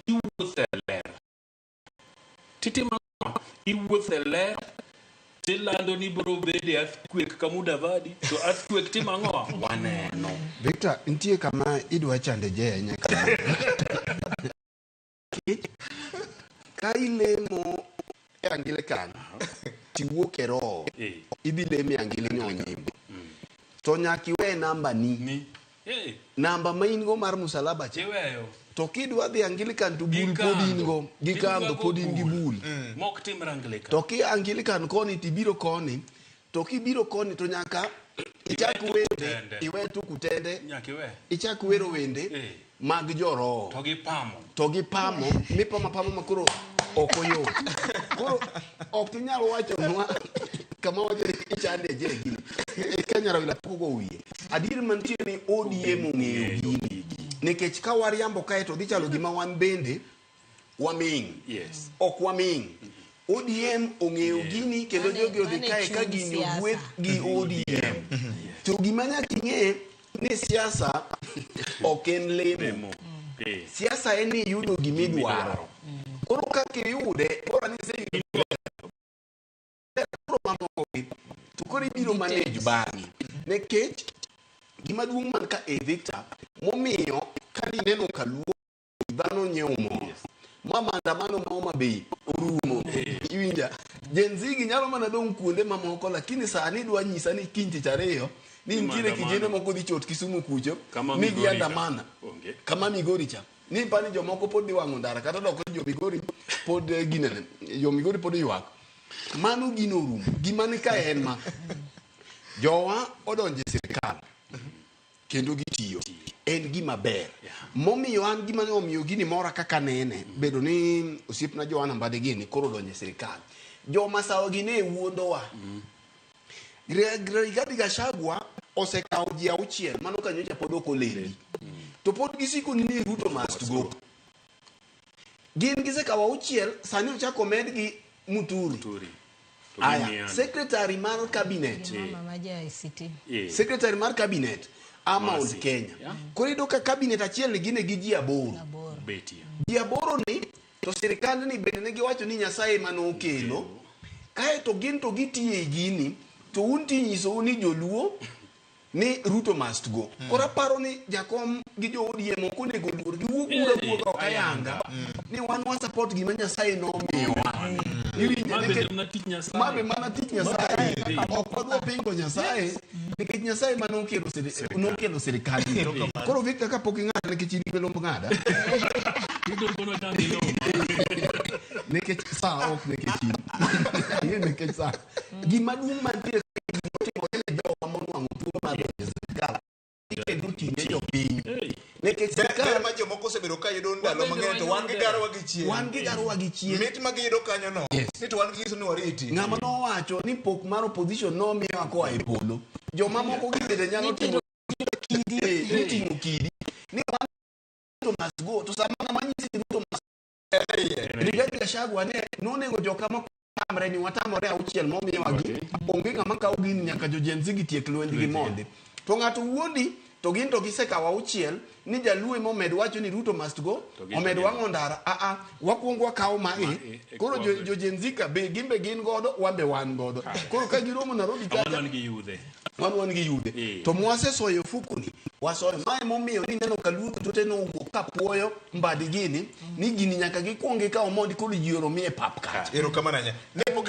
Tiwuotho e ler. Titimo ang'o? Iwuotho e ler tilando ni biro bedo e earthquake ka Mudavadi to earthquake timo ang'o? Waneno. Victor, nitie kama idwa chande je ahinya kama. Nikech ka ilemo e Anglican tiwuok e roho, Eh. idhi lemo e Angili Nyonyimbo. To nyaka iwe namba ni. Ni. Eh, Namba ma in go mar musalaba cha. iweyo. To kidwa dhi Anglican to bul Gi pod in kandho. go, gi kandho pod in gi bul. Mok timre Anglican. To ki Anglican koni tibiro koni, to kibiro koni to nyaka ichak Iwe wende, tukutende. iwe tukutende, Nyaka iwe. ichak wero wende Eh. mag joroho. To gipamo. To gipamo, mipamo apama ma koro ok oyot. Koro ok inyal wachonwa kama wacho ni ichande je gini. Kenya Rawila pok ogo wiye. Adier mantie ni ODM ong'eyo gini. Nikech ka wariambo kae to dhi chalo gima wan bende waming. Yes. Ok waming. ODM ong'eyo gini kendo Mane- jogi odhi mane kae ka chuny gini siasa. ogweth gi ODM. To gima nyaka ing'e ni siasa ok en lemo. Lemo. Eh. Siasa en ni iyudo gimidwaro. Koro kaka iyude, bora ni iseyudo koro mamoko gi, to koro ibiro manage bang'e. Nikech gima duong' man ka e Victor, momiyo ka nineno kaluo dhano nyiewo mo. Ma maandamano ma Homa Bay orumo. Iwinja? Gen Z gi nyalo mana dong' kuonde mamoko lakini sani dwa nyisa ni kiny tich ariyo ni nitiere Maandamano. kijende moko dhi chot Kisumu kucho Kama mi Migori cha. giandamana. Onge. Kama Migori cha. Ni pani jomoko pod dhi wang'o ndara kata dok jo Migori pod eh, ginene. Jo Migori pod ywak. Mano gino orumo. Gima ni ka en ma. Jowa odonjo e sirikal kendo gitiyo. En gima ber. Momiyo an gima ne omiyo gini mora kaka nene, bedo ni osiepna Joana Mbadi gini koro odonjo e sirikal. Joma sawa gi ne wuondowa. Rigathi Gachagua osekawo ji auchiel, mano ka nyocha pod ok olendi. To pod gisiko ni ni Ruto must go. Gin gisekawo auchiel, sani ochako omedgi Muturi. Muturi. To Aya, gimiano. secretary mar cabinet. Gi mama ma ja ICT. Eh. Secretary mar cabinet a Mount Mercy. Kenya. Yeah. Koro iyudo ka cabinet achiel ni gine gi ji aboro. Aboro. Betie. Ji aboro ni to sirikand ni bende ne giwacho ni Nyasaye ema nokelo. Kaeto gin to gitiyo e gini to un tinyisou ni joluo ni Ruto must go. Koro aparo ni jakom gi jo ODM ok onego oluor giwuog wuoga wuoga ok ayanga ni wan wa support gima Nyasaye nomiyowa. Iwinjo Ma nikech bende mana tich Nyasaye. ma be mana tich Nyasaye. Ok wadwa pingo Nyasaye nikech Nyasaye ema nokelo nokelo sirikal. Koro Victor kapok ing'ada nikech in gi lomb ng'ada. Ruto bono cham iloma. Nikech saa ok nikech in. Ing'e nikech saa. Gima duong' mantiere motimore ne jowa monwang'o thuolo mar donjo e sirikal iketo tine jopiny. Nikech Ber sirikal ma jomoko osebedo ka yudo ndalo mang'eny to wan gi garowa gi chien. wan gi garowa gi chien. Mit ma giyudo kanyo no. Yes. Ni to wan gi nyiso ni wariti. Ng'ama nowacho ni pok mar opposition nomiyowa koa e polo. Joma moko gi bende nyalo timo kidi. Miting'o kidi. Ni wan Ruto must go. To sama ng'ama nyisi ni Ruto must Rigathi Gachagua ne nonego joka ma tamre ni watamore auchiel momiyowa gi onge ng'ama kawo gini nyaka jo Gen Z gi tiek lwenj gi mondi. To ng'ato wuondi to gin to gisekawo auchiel ni jaluo ema omed wacho ni Ruto must go To gin omed to gin. wang'o ndara a a wakwongo wakawo mae Ma e, e koro kwa- jo Gen Z ka be gin be gin godo wan be wan godo koro ka giromo Nairobi Wan kacha wan gi yudhe. wan wan gi yude Eh. to mwasesoyo e ofukoni wasoyo mae momiyo nineno ka luo tote nowuok ka puoyo mbadi gini ni gini nyaka gikwong gikaw mondi koro ji oromie pap kacha Erokamano ahinya. Ne pok